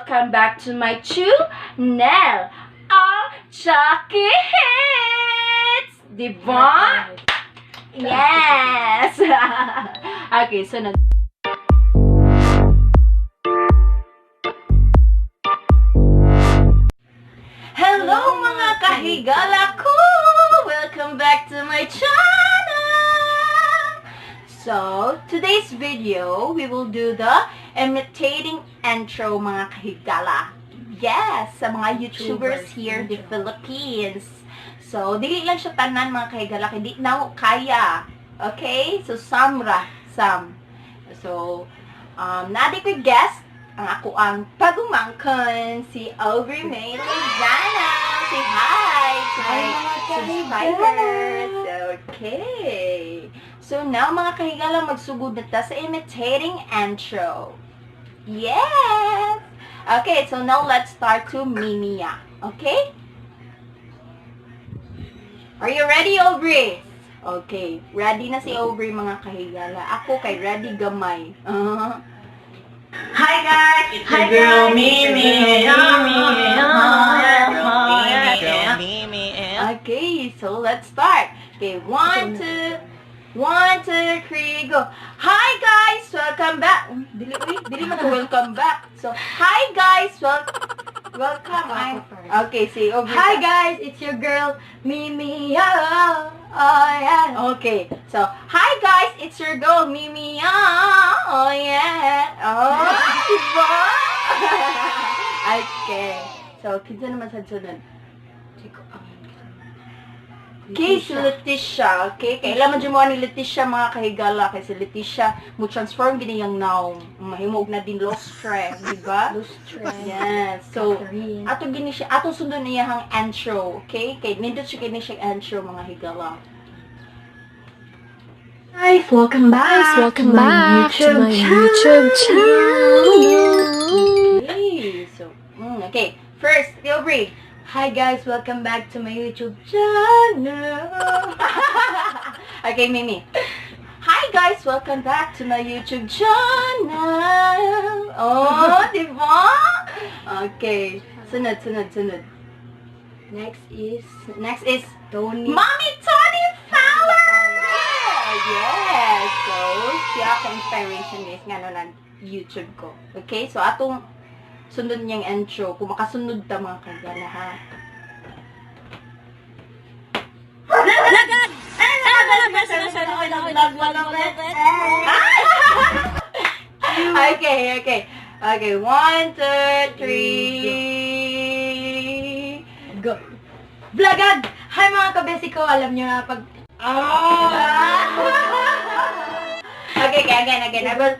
Welcome back to my channel, ang Chucky Hits! Diba? Yes! Okay, sunod. Hello, mga kahigala ko! Welcome back to my channel! So, today's video, we will do the imitating intro, mga kahigala. Yes, sa mga YouTubers YouTubers here in the intro. Philippines. So, dili lang siya tanan, mga kahigala, kay di na kaya. Okay? So, some ra, some. So, nadi ko guest, ang ako ang pagumangkon, si Aubrey May Lozano. Say hi to Hi, my mga subscribers. Okay. So now, mga kahigala, magsugod na ta sa imitating intro. Yes! Okay, so now let's start to Mimia. Okay? Are you ready, Aubrey? Okay. Ready na si Aubrey, mga kahigala. Ako kay ready gamay. Hi guys, it's Hi, your girl guys. Mimi. It's Mimi. Okay, so let's start. Okay, one, two, one, two, three, go. Hi guys, welcome back. Dili, uy, dili man to welcome back. So, hi guys, welcome. Ako Ay, first. okay, si Aubrey. Hi guys, it's your girl Mimi. Oh yeah. Okay, so hi guys, it's your girl Mimi. Ah, oh yeah. Oh, diba? Okay. So, kinsa naman sa sunod? Okay, si Leticia. Okay, kailan man mo ni Leticia, mga kahigala, kay si Leticia mo transform gini yang now. Mahimog na din lustre, di ba? Lustre. Yes. So, Catherine. ato gini siya, atong sundon niya ang intro, okay? Kay nindot siya kini siya intro, mga higala. Guys, welcome back. Guys, welcome to my back to YouTube my YouTube channel. Okay, so, okay. First, Aubrey. Hi guys, welcome back to my YouTube channel. Okay, Mimi. Hi guys, welcome back to my YouTube channel. Oh, di ba? Okay. Sunod, sunod, sunod. Next is Next is Tony. Mommy Tony Fowler! Yes! So, siya akong inspiration guys nga no nag YouTube ko. Okay? So, atong sundon niyang intro. Kung makasunod ta, mga kagala, ha. Okay. Okay, one, two, three. Go. Vlogag! Hi mga kabesi ko, alam niyo na pag Ah! Okay, again, again. I will.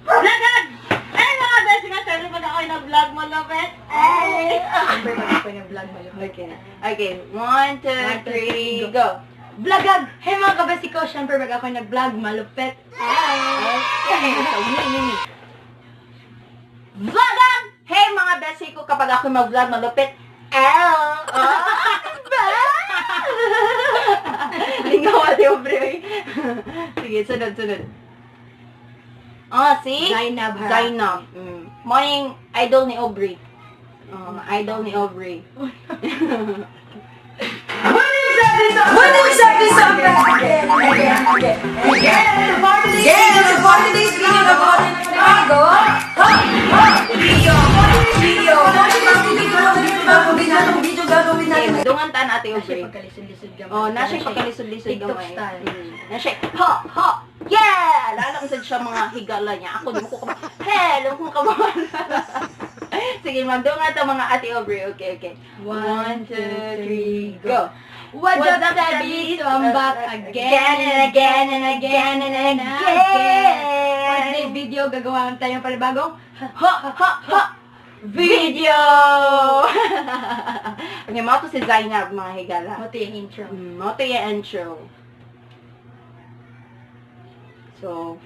Vlogag! Ay mga best nga, sorry pag ako na-vlog mo, Lopez. Ay! Siyempre pag ako yung vlog malupit. Okay. One, two, One, two, three, three, go. Vlogag! Hey mga kabesi ko, siyempre pag ako nag-vlog, malupit. Okay, so me, me, me. Vlogag! Hey mga besi ko, kapag ako mag-vlog, malupit. L! Oh, diba? Lingaw ate Aubrey. Sige, sunod, sunod. Oh, see? Zainab Harap. Zainab. Morning, idol ni Aubrey. Oh, idol ni Aubrey. What is up, this up again, again, again, again. For today's video, gagawa tayo ng panibago. Ha! Ha! Video! Video! For today's video, video, gagawin natin. Okay, dungan ta na ate Kasi Aubrey. pagkalisod-lisod gamay. Oh, na siya pagkalisod-lisod TikTok gamay. style. Na siya, ha, ha, yeah! Lalo sad siya mga higala niya. Ako, di mo ko kama, hey, alam ko kama. Sige, ma'am, dungan ta mga ate Aubrey. Okay. One, two, three, go. What's up, Debbie? So I'm back again and again and again and again. For today's video, gagawa tayo ng panibagong Ha, ha, ha! Video! Okay, mao to si Zainab, mga higala. Moto yung intro. Mao to yung intro. So,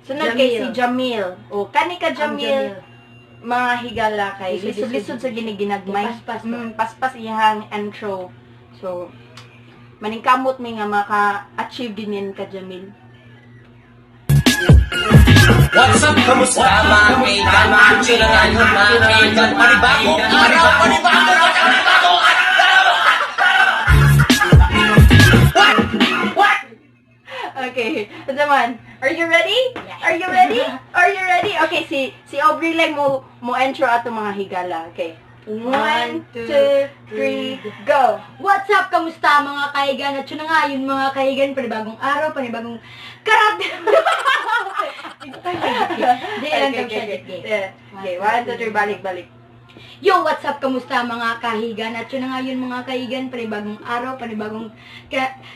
sunod kay si Jamil. O, kani ka Jamil, mga higala kay Lisod-lisod. lisod-lisod sa giniginagmay. Paspas ba? Paspas iyang intro. So, maningkamot mi nga maka-achieve din yan ka Jamil. What's up? Kamusta mga kaigan? Medyo na ngayon mga kaigan. Panibagong araw, panibagong panibagong araw! Okay, naman. Are you ready? Are you ready? Are you ready? Okay, si Aubrey lang mo intro ato mga higala. Okay. One, two, three, go. What's up? Kamusta mga kaigan? At yun na nga, yun mga kaigan, panibagong araw, panibagong karat! Di lang Okay, daw siya, okay, okay. okay. Okay, one, two, three, balik, balik. Yo, what's up? Kamusta mga kahigan? At yun na nga yun mga kaigan, panibagong araw, panibagong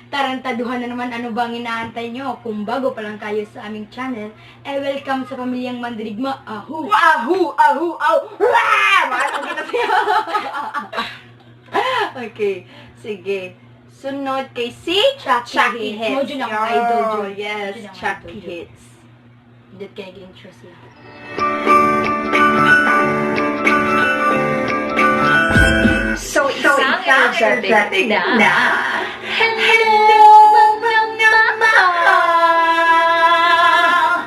tarantaduhan na naman. Ano bang inaantay nyo? Kung bago pa lang kayo sa aming channel, eh welcome sa pamilyang Mandirigma. Ahu! Ahu, ahu, ahu. Rah! Mahal kita siya. Okay, sige. Sunod kay si Chucky Chucky Hits. Hits. Mo dyan ako idol dyan. Yes, Mo dyan ako Chucky idol dyan. Hits. Dito kayo nag-intro siya. So, isang energetic na. Hello, mga mahal!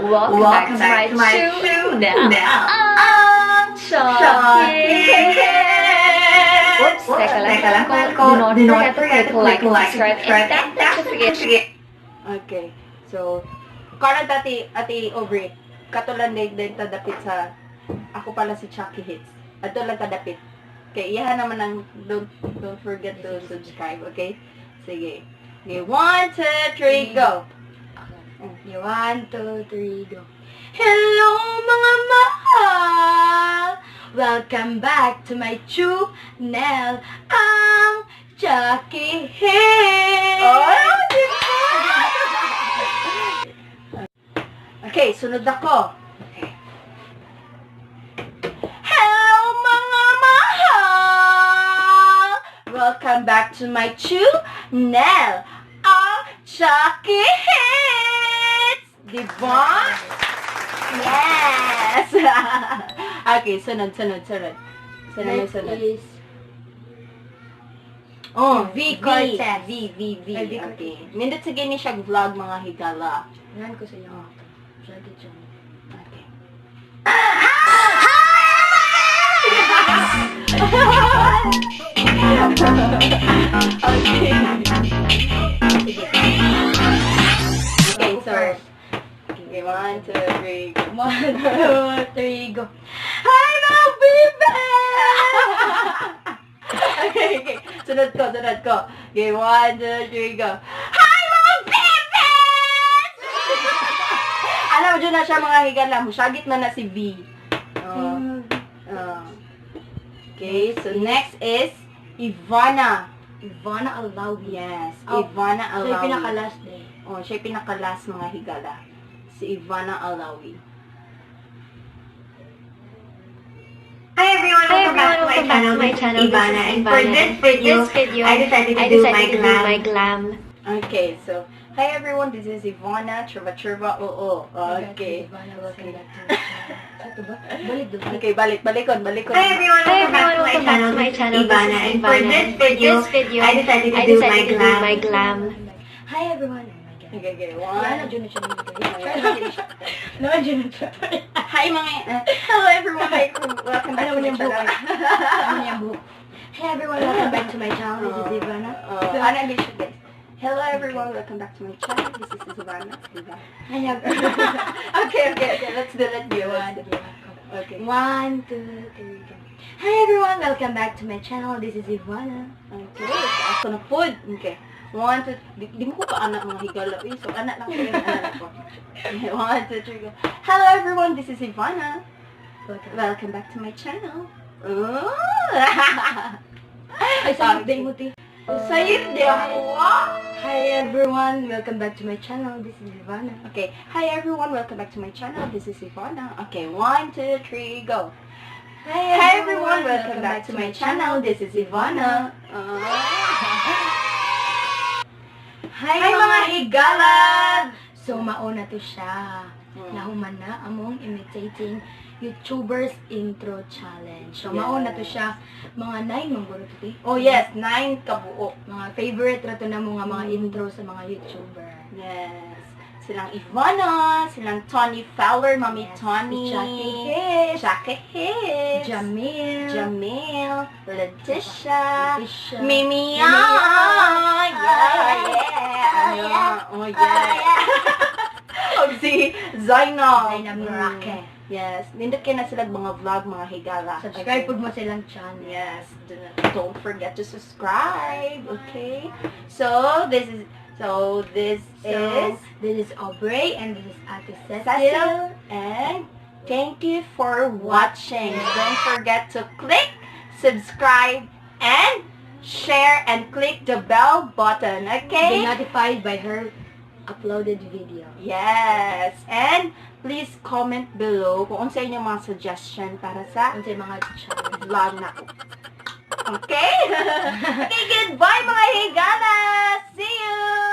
Welcome back to my channel. Ang Chucky. Whoops, teka lang. Do not forget to click like, subscribe, and tap the notification. Okay. So, karon ati ati Aubrey, katulan din din tadapit sa ako pala si Chucky Hits. Ato lang tadapit. Okay, iyahan naman ang don't forget to subscribe, okay? Sige. Okay, one, two, three, go. Okay, one, two, three, go. Hello mga mahal! Welcome back to my channel, ang Chucky Hits! Oh, di ba? Okay, sunod ako. Okay. Hello mga mahal! Welcome back to my channel, ang Chucky Hits! Di ba? Yes! Okay, sunod, sunod, sunod. Sunod, Next sunod. is Oh, V Cortez. V, V, V. Ay, V Okay. Nindot sa gini siya vlog mga higala. Nan ko sa iyo. Chucky Channel. Okay. Okay. Okay, so okay, one, two, three, go. One, two, three, go. Hi mga baby! Okay. Sunod ko, sunod ko. Okay, one, two, three, go. Hi mga bebes! Alam mo, dyan na siya mga higala. Musagit na na si V. Oh. Oh. Okay, so next is Ivana. Ivana Alawi. Yes, Oh, Ivana Siya Alawi. yung pinaka-last day. Oh, siya yung pinaka-last mga higala. Si Ivana Alawi. Hi everyone, Hi welcome back everyone, to my welcome back channel. to my This is channel. This Ivana, is and for Ivana. this video, This video, I decided to I do decided my to do glam. my glam. Okay, so, hi everyone, this is Ivana Churva Churva Oo. Okay. Ivana, welcome back to my channel. Ito ba? Balik doon. Okay, balik, balikon, balikon. Hi everyone, Hi welcome back everyone, to my welcome back channel. to my This is channel. This Ivana, is and for Ivana. this And for video, this video, I decided to I do my decided to do glam. my glam. Hi everyone. Oh my God. Okay, Wala na one. dyan na siya. Wala dyan na siya. Hi mga, hello everyone, hi, welcome back Ano to my yung buhok? channel. Ano yung buhok? Hey everyone, welcome back to my channel. This is Ivana. Oh, ano ang siya, guys? Hello everyone, welcome back to my channel. This is Ivana. Diba? Hi everyone. Okay, let's do it. Let's do it. Okay. One, two, three, go. Hi everyone, welcome back to my channel. This is Ivana. Okay, ako na food. Okay. One, two, di mo ko pa anak mga higala. Uy, so anak lang ko yung anak ko. Okay, one, two, three, go. Hello everyone, this is Ivana. Welcome. Welcome back to my channel. Oh! Ay, sayop day mo, ti. Sayip di ako. Ah. Hi everyone, welcome back to my channel. This is Ivana. Okay. Hi everyone, welcome back to my channel. This is Ivana. Okay, one, two, three, go. Hi everyone, welcome back to my channel. This is Ivana. Hi, Hi mga higala! So mauna to siya. Nahuman na among imitating YouTubers intro challenge. So mauna to siya mga 9 mangguro to ti. Oh yes, 9 kabuok. Mga favorite ra to na mga intro sa mga YouTuber. Yes. Silang Ivana, silang Tony Fowler, Mami Tony, Si Jackie Hicks, Jackie Hicks, Jamil, Jamil, Leticia, Leticia, Mimi, Mimi, yeah, oh yeah, og si Zainab. Zainab Marake. Yes, nindot kay na sila mga vlog, mga higala. Subscribe pud mo silang channel. Yes, don't forget to subscribe, okay? So this So, is this is Aubrey and this is Ate Cecil. Cecil, and thank you for watching. Don't forget to click subscribe and share and click the bell button, Be okay? notified by her uploaded video. Yes, and please comment below kung unsa inyong mga suggestion para sa Unsay mga channel. Vlog na ko. Okay? Okay, goodbye, mga higala! See you!